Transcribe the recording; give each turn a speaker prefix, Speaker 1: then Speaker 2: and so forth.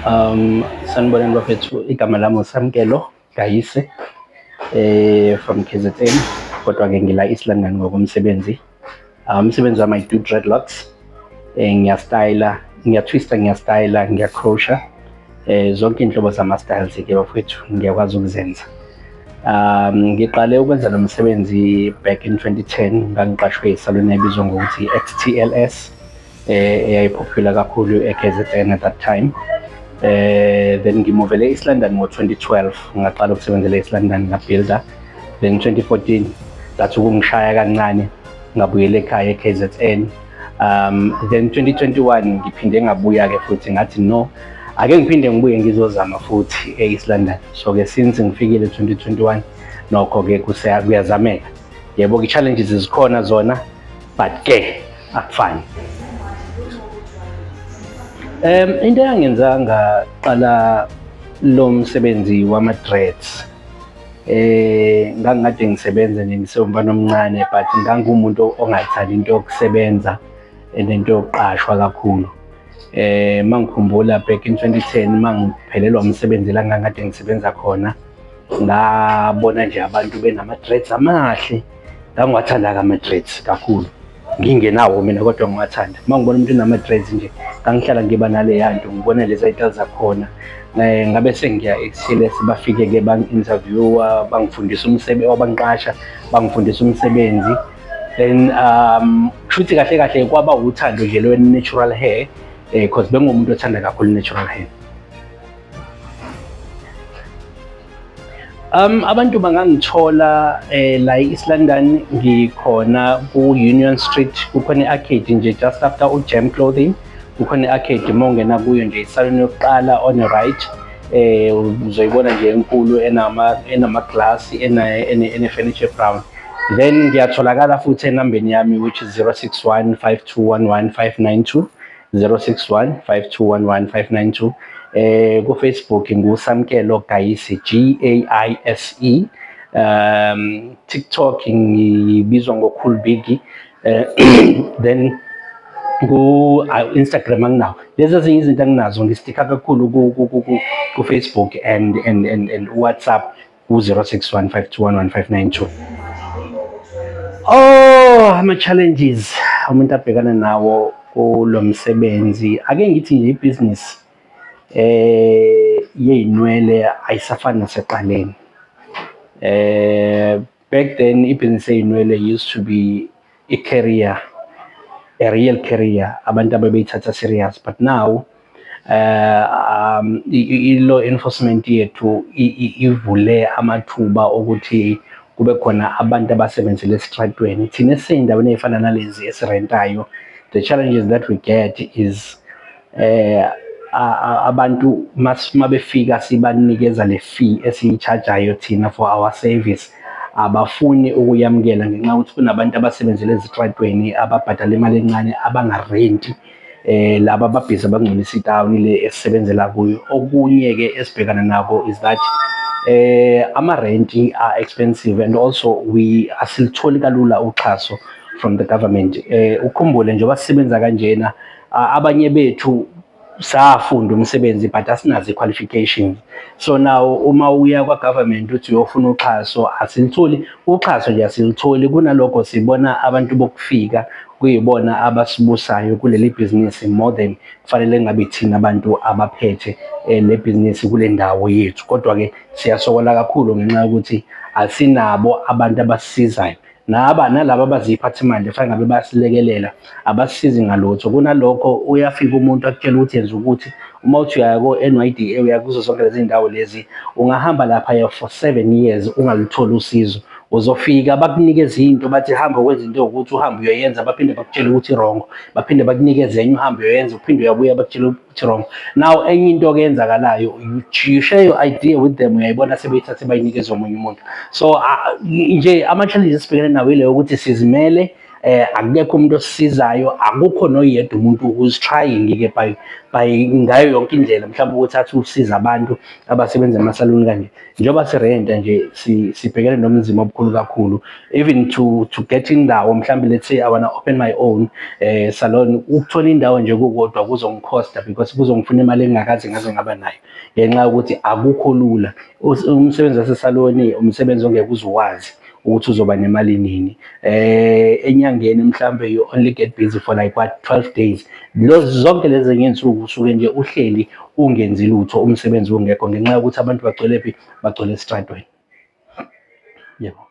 Speaker 1: Sanibonani bafethu, igama lami uSamkelo Gayise from KZN, kodwa-ke ngila East London ngokomsebenzi. Umsebenzi wami, I do dreadlocks. Ngiyastyla, ngiyatwista, ngiyastyla, ngiyacrochet. Zonke iy'nhlobo zama-styles ke bafethu ngiyakwazi ukuzenza. Ngiqale ukwenza lo msebenzi back in 2010, ngangiqashwe isalon ebizwa ngokuthi XTLS, eyayipopular kakhulu e-KZN at that time. Then ngimuvele e-East London ngo-2012, ngaqala ukusebenzela e-East London, ngabuilda. Then 2014 ngathi ukungishaya kancane, ngabuyela ekhaya e-KZN. Then 2021 ngiphinde ngabuya-ke futhi, ngathi no, ake ngiphinde ngibuye ngizozama futhi e-East London. So-ke since ngifikile 2021, nokho-ke kuyazameka. Yebo-ke, i-challenges zikhona zona, but ke akufani. Into eyangenza ngaqala lo msebenzi wama-dreads, ngangikade ngisebenza nje ngisewumfana omncane, but ngangumuntu ongathandi into yokusebenza nento yokuqashwa kakhulu. Mangikhumbula back in 2010, mangiphelelwa umsebenzi la ngangikade ngisebenza khona, ngabona nje abantu benama-dreads amahle. Ngangiwathanda-ke ama-dreads kakhulu, ngingenawo mina kodwa ngiwathanda. Uma ngibona umuntu unama-dreads nje, ngangihlala ngiba naleya nto, ngibona lezi y'tayela zakhona. Ngabe sengiya e-XTLS, bafike-ke bangi-interview-a, bangifundisa umsebenzi, bangiqasha, bangifundisa umsebenzi. Then kushuthi kahle kahle kwaba uthando nje lwe-natural hair, 'cause bengumuntu othanda kakhulu natural hair. Abantu bangangithola la e-East London, ngikhona ku-Union Street, kukhona i-arcade nje just after u-Jam Clothing, kukhona i-arcade. Uma ungena kuyo nje, isalon yokuqala on the right, uzoyibona nje enkulu enama glass, ene furniture brown. Then ngiyatholakala futhi enambeni yami, which is 061 5211 592, 061 5211 592. Ku Facebook nguSamkelo Gaise, G A I S E. TikTok ngibizwa ngo Cool Biggie. Then ku Instagram anginawo. Lezi ezinye izinto anginazo, ngisticka kakhulu ku Facebook and WhatsApp ku 061 5211 592. Oh, ama challenges umuntu abhekana nawo kulo msebenzi, ake ngithi nje ibhizinisi yey'nwele ayisafani nasekuqaleni. Back then ibhizinisi yey'nwele used to be a career, a real career, abantu ababeyithatha serious, but now i-law enforcement yethu ivule amathuba okuthi kube khona abantu abasebenzela esitradweni. Thina esisey'ndaweni ey'fana nalezi esirentayo, the challenges that we get is abantu mabefika sibanikeza le fee esiyi-charge-ayo thina for our service, abafuni ukuyamukela ngenxa yokuthi kunabantu abasebenzela ezitradweni ababhadala imali encane, abangarenti, laba ababhizi abangcolisa itawuni le esisebenzela kuyo. Okunye-ke esibhekana nako is that ama-renti are expensive, and also we asilitholi kalula uxhaso from the government. Ukhumbule njengoba sisebenza kanjena, abanye bethu safunda umsebenzi but asinazo i-qualifications. So now uma uya kwa-government uthi uyofuna uxhaso, asilitholi uxhaso nje, asilitholi. Kunalokho sibona abantu bokufika kuyibona abasibusayo kuleli bhizinisi more than kufanele ngabe thina abantu abaphethe le bhizinisi kule ndawo yethu. Kodwa-ke siyasokola kakhulu ngenxa yokuthi asinabo abantu abasisizayo. Naba nalaba abaziphathimandla kufanele ngabe bayasilekelela, abasisizi ngalutho. Kunalokho uyafika umuntu akutshela ukuthi yenza ukuthi, uma uthi uyaya ko-NYDA, uya kuzo zonke lezi zindawo lezi, ungahamba laphaya for 7 years ungalutholi usizo. Uzofika bakunikeze into, bathi hamba ukwenza into ewukuthi, uhambe uyoyenza, baphinde bakutshele ukuthi i-wrong, baphinde bakunikeze enye, uhambe uyoyenza, uphinde uyabuya bakutshele ukuthi wrong. Now enye into-ke eyenzakalayo, you share your idea with them, uyayibona sebeyithathe bayinikeze omunye umuntu. So nje ama-challenges esibhekene nawo ileyo ukuthi sizimele. Akekho umuntu osisizayo, akukho noyedwa umuntu who's trying-ke by ngayo yonke indlela mhlawumbe ukuthi athi usiza abantu abasebenza emasaluni kanje. Njengoba sirenta nje, sibhekene nobunzima obukhulu kakhulu, even to get indawo. Mhlawumbe, let's say I wanna open my own salon, ukuthola indawo nje kukodwa kuzongikhosta because kuzongifuna imali engingakaze ngaze ngaba nayo, ngenxa yokuthi akukho lula. Umsebenzi wasesaloni umsebenzi ongeke uze uwazi ukuthi uzoba nemali nini. Enyangeni mhlambe you only get busy for like, what, 12 days. Zonke lezi ezinye iy'nsuku usuke nje uhleli ungenzi lutho, umsebenzi ungekho, ngenxa yokuthi abantu bagcwele phi? Bagcwele esitradweni, yebo.